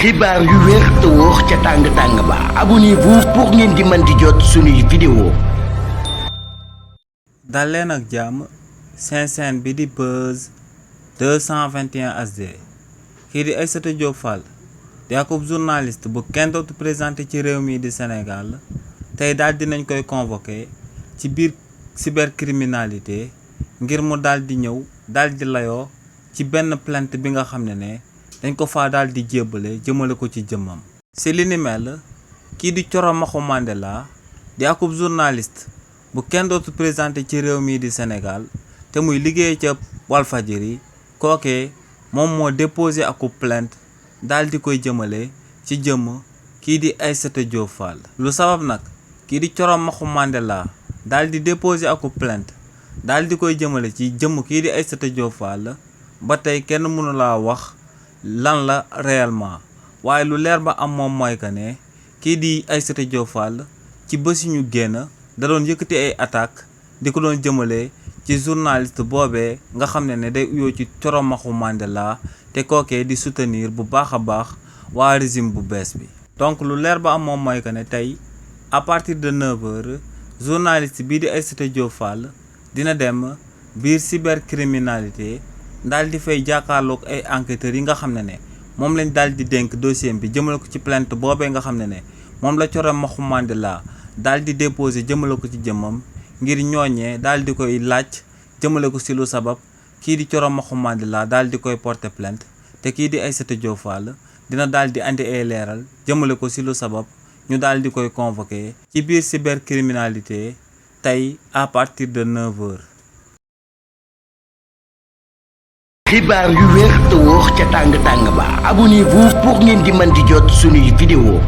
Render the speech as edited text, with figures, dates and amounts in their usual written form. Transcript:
xibaar yu wér te wóor ca tàng-tàng ba abonnez-vous pour ngeen di mën di jot suñuy vidéo. dal leen ak jàmm seen bi di Buzz 221 HD kii di Aïssatou Diop Fall di akub journaliste bu kenn dootu présenté ci réew mi di Sénégal tey daal dinañ koy convoqué ci biir cybercriminalité ngir mu daal di ñëw daal di layoo ci benn plainte bi nga xam ne dañ ko faa daal di jébbale jëmale ko ci jëmmam. si li ni mel kii di Thioro Maxu Mandela di akub journaliste bu kenn dootu présenté ci réew mii di Sénégal te muy liggéey ca Walfadjri kookee moom moo déposé akub plainte daal di koy jëmale ci jëmm kii di Aïssatou Diop Fall. lu sabab nag kii di Thioro Maxu Mandela daal di déposé akub plainte daal di koy jëmale ci jëmm kii di Aïssatou Diop Fall ba tey kenn mënu laa wax lan la réellement waaye lu leer ba am moom mooy que ne kii di Aïssatou Diop Fall ci bés ñu génn da doon yëkkati ay attaque di ko doon jëmale ci journaliste boobee nga xam ne day uyoo ci Thioro Maxu Mandela te kookee di soutenir bu baax a baax waa régime bu bees bi. donc lu leer ba am moom mooy que ne tey à partir de 9h journaliste bii di Aïssatou Diop Fall dina dem biir cybercriminalité daal di fay jàkkaarloog ay enquêteurs yi nga xam ne moom lañ daal di dénk dossier bi jëmale ko ci plainte boobee nga xam ne moom la Thioro Maxu Mandela daal di déposé jëmale ko ci jëmmam ngir ñooñee daal di koy laaj jëmale ko si lu sabab kii di Thioro Maxu Mandela daal di koy porter plainte te kii di Aïssatou Diop Fall dina daal di andi ay leeral jëmale ko si lu sabab ñu daal di koy convoqué ci biir cybercriminalité tey à partir de 9h. xibaar yu wér te wóor ca tàng-tàng ba abonnez-vous pour ngeen di mën di jot suñuy vidéo.